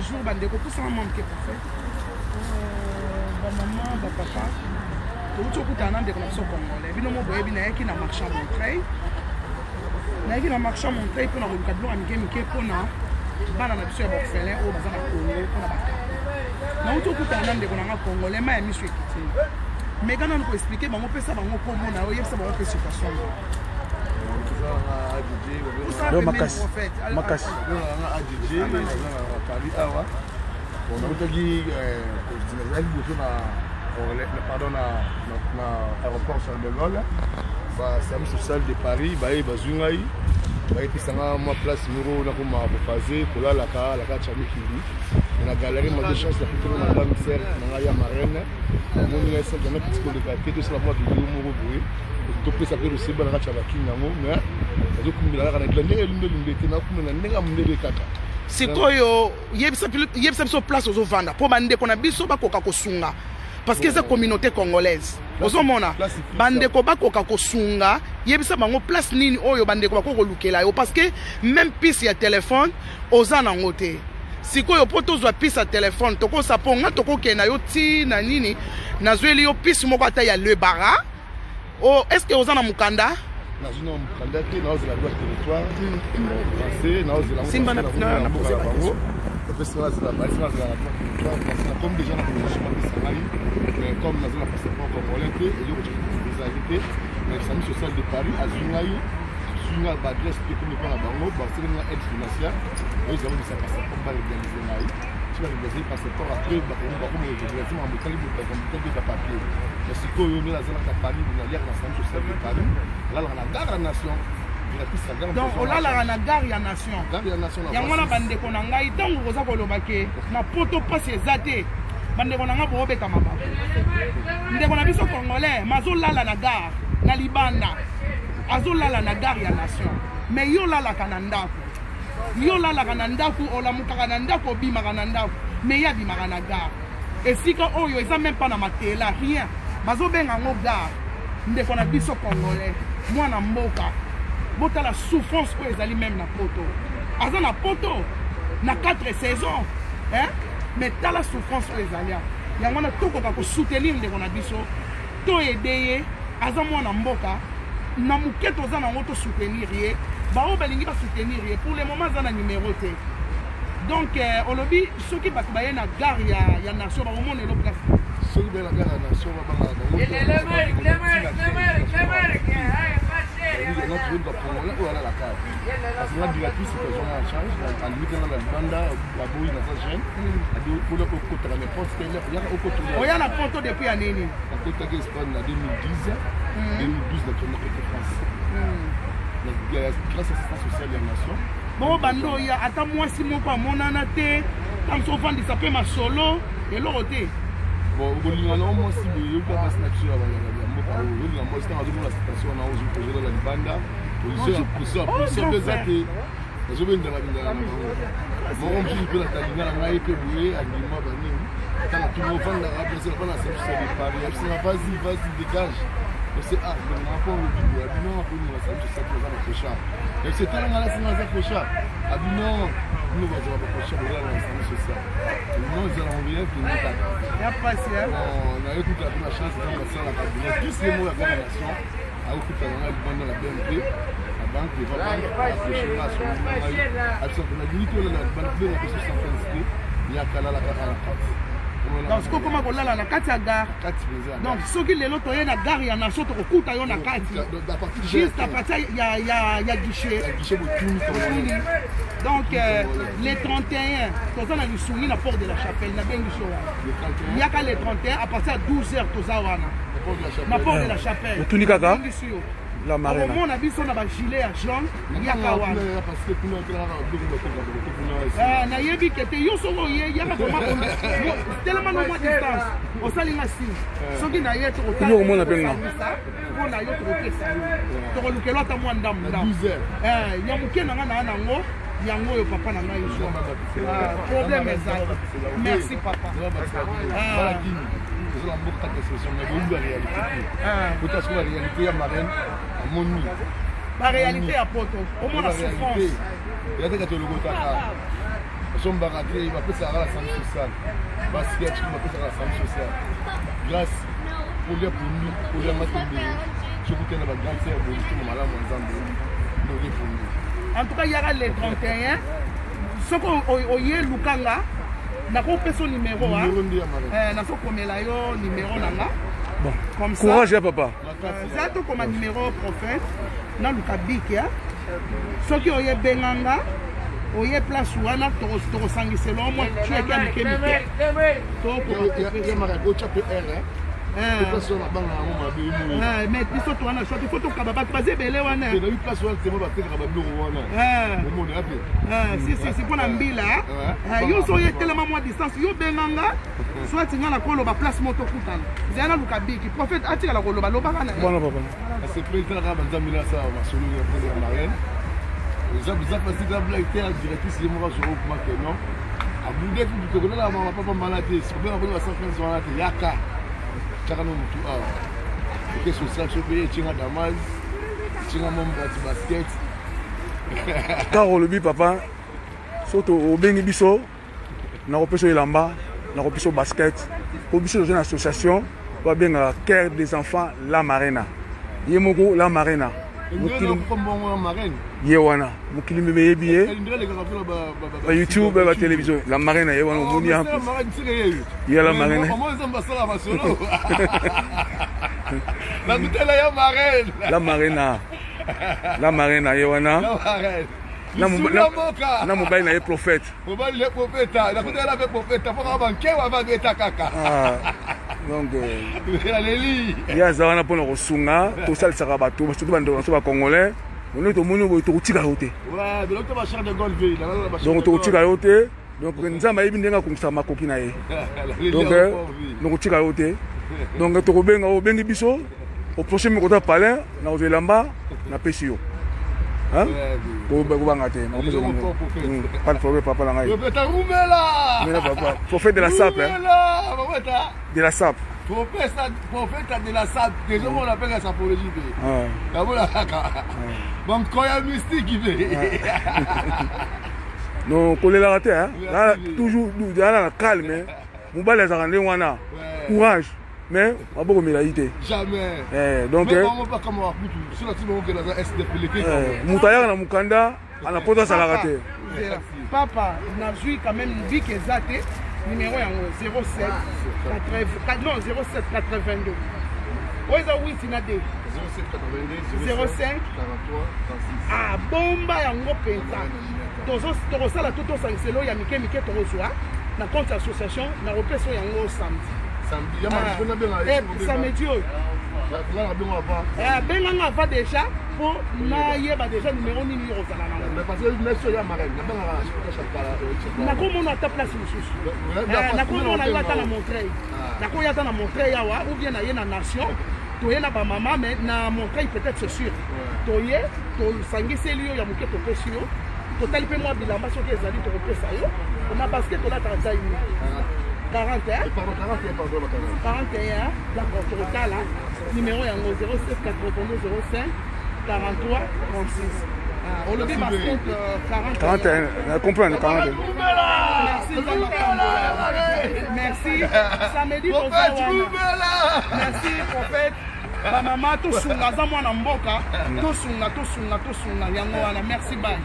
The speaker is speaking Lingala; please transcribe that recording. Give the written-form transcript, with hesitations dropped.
Bonjour bandeko, pusana mwa moke prophète. Bamama, bapapa, touti okutana na ndeko na biso congolais. Bino mo boyebi nayaki na marchand Montreuil. Nayaki na marchand Montreuil mpona koluka biloko ya mike mike mpona bana na biso ya baorphelin oyo baza na Congo mpona bakapa. Nauti okutana na ndeko na nga congolais, mai ya miso ekiti. Meka nanu koexplike bango, pesa bango kombo na yo, yebisa bango mpe situation na yo. Yo makasi makasi. Paris awa bon nautaki nazalaki liboso na pardon na aéroport Charles de Gaulle ba service social de Paris baye bazwi ngai bayepesa nga mwa place moko nakoma kofaze kolalaka na kati ya mikili na galerie ma de chance nakutana madame sere na ngai ya marraine namoni ngai sante na piti koleka te tosala mwa video moko boye topesa mpe loseba na kati ya bakini yango mais nazokumbela kaka na ndenge elumbe te nakumbela na ndenge ya mondele kaka. Sikoyo yebisa biso place ozovanda mpo bandeko na biso bakoka kosunga, parce que eza communauté congolaise. Ozomona bandeko bakoka kosunga, yebisa bango place nini oyo bandeko bakoki kolukela yo, parce que même piste ya telefone oza nango te. Sikoyo mpo tozwa piste ya telefone tokosa mpo nga tokokende na yo ti na nini, nazweli yo piste moko ata ya le bara. Oh, est-ce que oza na mokanda? Nazwi na mokanda te, naozela droit territoire français, naozela Simba na na poser bango bapesi nga nazela basi nazela na droit territoire français. Nakomi déjà na convention bapesa ngai, mais comme naza na passeport congolais te, eloko ezalaki te. Mais service social de Paris azwi ngai, azwi nga baadresse te, komi mpo na bango baseli nga aide financière oyo ezala bisa passeport, baregalise ngai. Si baregalise passeport, après bakomi regalise makambo etali botali bapapier. Mais sikoyo nde nazalaka Paris, naliaka na service social de Paris, nalalaka na gare ya nation. Donc olalaka na gare ya nation. Yango wana bandeko na ngai, ntango koza koloba ke na poto mpasi eza te, bandeko na ngai boobeta mabaku. Ndeko na biso congolais mazolala na gare na libanda, azolala na gare ya nation. Mais yo olalaka na ndako, yo olalaka na ndako, olamukaka na ndako, obimaka na ndako, mais ye abimaka na gare. Esika oyo eza même pas na matela, rien, bazobenga yango gare. Ndeko na biso congolais, mwana mboka, botala souffrance oyo ezali même na poto. Aza na poto na 4 saisons, hein? Mais tala souffrance oyo ezali awa. Yango wana tokoka kosoutenir ndeko na biso, toyede ye, aza mwana mboka na moke toza nango, tosoutenir ye. Baoyo balingi basoutenir ye, pour le moment aza na numero te. Donc olobi soki bato baye na gare ya nation bakomona elo place. Soki baye na gare ya nation babangaka bango congolais oyo alalaka, parce que nga directrice kozwanga en charge, alimite nga na libanda, baboyi naza jeune, mpona okotaka n'importe quelle heure yaka okota. Oya na poto depuis ya nini? Nakotaki Espagne na 2010, 2012 nakenda kote France grâce assistance sociale ya nation. Bongo bando oya, ata mwasi moko amonana te, ntango ofandisa mpe masolo, eloko te. Bon, okolinga na mwasi boye, yoka basi na biso ya mboka oyo, olinga mwasi ntango azomona situation wana, ozolala libanda, position mpe eza te, nazobendela bindela na bango moko mosusu mpe natalinga na ngai mpe boye andima banini. Ntango tuni ofandaka place bana service de Paris, abisinga vas-y, vas-y, dégage. Ose ah ndenge mpo olobi abino akoninga service social aza na clochard. Ese tala nga nasinga aza clochard, abino bino bazala baclochard bozala na service social non, ezala mobiya kende kaka. Ya pasi. Naye kuta mpe na chance ntango nasalaka directrice ye moko ya gare nation akokutana nga libanda na BNP, na banque eva banque, approche nga, asolola na ngai, abisa nalingi tolala libanda, tobenga biso sans te, yakalala kaka na kati. Donc soki okoma kolala na kati ya gare, donc soki lelo toye na gare ya nation, tokokuta yo na kati juste à partir ya guichet. Donc le 31 toza na lisungi na porte de la Chapelle, nabengi so wana, yaka le 31 à partir ya 12 heures, toza wana na porte de la Chapelle. Otuni kaka la marena. Okomona biso na bagilet ya jaune, yaka wana. Nayebi ke te yo soki oye, yaka vraiment telema no mwa distance, osali nga signe soki na ye. Okomona mpe nga. Mpo na yo tokopesa yo, tokolukela ata mwa ndambu ndambu ya moke na nga naa nango yango oyo papa na ngai zwa, problème ezali. Merci papa. Toza na mboka kati ya solution, mais boyebi baréalité te. Kota sikoyo baréalité ya marraine amoni. Baréalité ya poto, omona souffrance. Ya te kati olokotaka. Basombaka te, bapesaka na service social. Basket bapesaka na service social. Grâce kolia pondu, kolia matembele, soki okenda ba grande sœur boye, motema malamu ya Nzambe nde olie pondu. En tout cas yaka le 31, soki oye lukanga, nakopesa yo numéro. Numéro nde ya Marie. Nazokomela yo numéro na nga. Bon. Comme ça. Courage ya papa. Za tokoma numéro, prophète, naluka bic ya. Soki oye, benga nga, oye place wana, tokosangisela mwa tueke ya mike mike. Ya Marie, otya pe r place wana, banga yango mabe. Mais biso towana soit il faut tokaba, bato baza ebele wana. Nabi place wana tema batekaka babiloko wana, omoni ape. Si, si, si, mpona mbila yo so oye, telema mwa distance, yo benga nga, soit nga nakoloba place mo tokutana. Nzela naluka bic, prophète atikala koloba, lobaka na ye. Bona papa. Asepeli talaka banzambe na asala masolo ya pese ya Marienne. Eza eza facile, eza blague te. Directrice ye moko azoko kuma ke non, abude kutu tokolala mama papa mbala te, kobenga kuna ba 115 wana te. Yaka tiaka no mutu awa, oke social, soki ye etinga damas, etinga mombati basket. Kaka olobi papa, so obengi biso, nakopesa yo elamba, nakopesa yo basket, po biso toza na association babengaka Cœur des enfants La Marena. Ye moko La Marena, mbongo ya Marraine. Ye wana, mokili meme eyebi ye. Elingaka mpona ba YouTube, ba télévision. La Marraine ye wana, omoni ya ye La Marraine. Nzambe asala masolo, nakutela ya Marraine. La Marena, La Marena ye wana. La Marraine. Na mobali na ye prophète. Mobali le prophète, nakutela mpe prophète mpoka bankewa babeta kaka. Donc aleli. Ye aza wana mpona kosunga. Tosalisaka bato, surtout bandeko na biso bacongolais. Oni tomoni boye, tokotika yo te. Donc tokotika yo te. Donc Nzambe ayebi ndenge akokisaka makoki na ye. Donc tokotika yo te. Donc tokobenga, obengi biso au prochain moko ta palin na kozwa elamba, napesi yo. Kobanga te, pas de problème, papa na ngai. Papa prophète de la sape, de la sape. Prophète de la sape, déjà on appelle la sapologie te, namona kaka bankoya mystique mpe. Non, kolelaka te, toujours ala na calme. Mobali azalaka ndenge wana, courage, mais maboko milai te. Jamais. Donc moto ayaka na mokanda ana poto azalaka te. Papa, nazwi quand même bic eza te. Numéro yango 07, non, 07 82, oyo eza 8 na 2, 05. Ah, bomba yango mpenza. Tokosala to tosangisela oyo ya mike mike tokozwa na compte association. Nakopesa oyo yango samedi, samedi oyo. Benganga ava déjà mpo nayeba déjà numéro nini yo kozala nango. Nakomona ata place mosusu, nakomona yo ata na Montreuil, nakoya ata na Montreuil awa, ou bien naye na Nation, toye na bamama. Mais na Montreuil peut-être, c'est sûr, toye tosangiseli yo ya moke, topesi yo, totali mpe mwa bilamba soki ezali, tokopesa yo. Na basket olataka taille nini? 40, 41, d'accord. Tokotala numéro yango 07 82 05 43 36. Olobi basket 41. 41, comprendre 41. Merci, merci. Samedi toza wana. Merci prophète. Bamama, tosunga, aza mwana mboka, tosunga, tosunga, tosunga. Yango wana, merci, bye.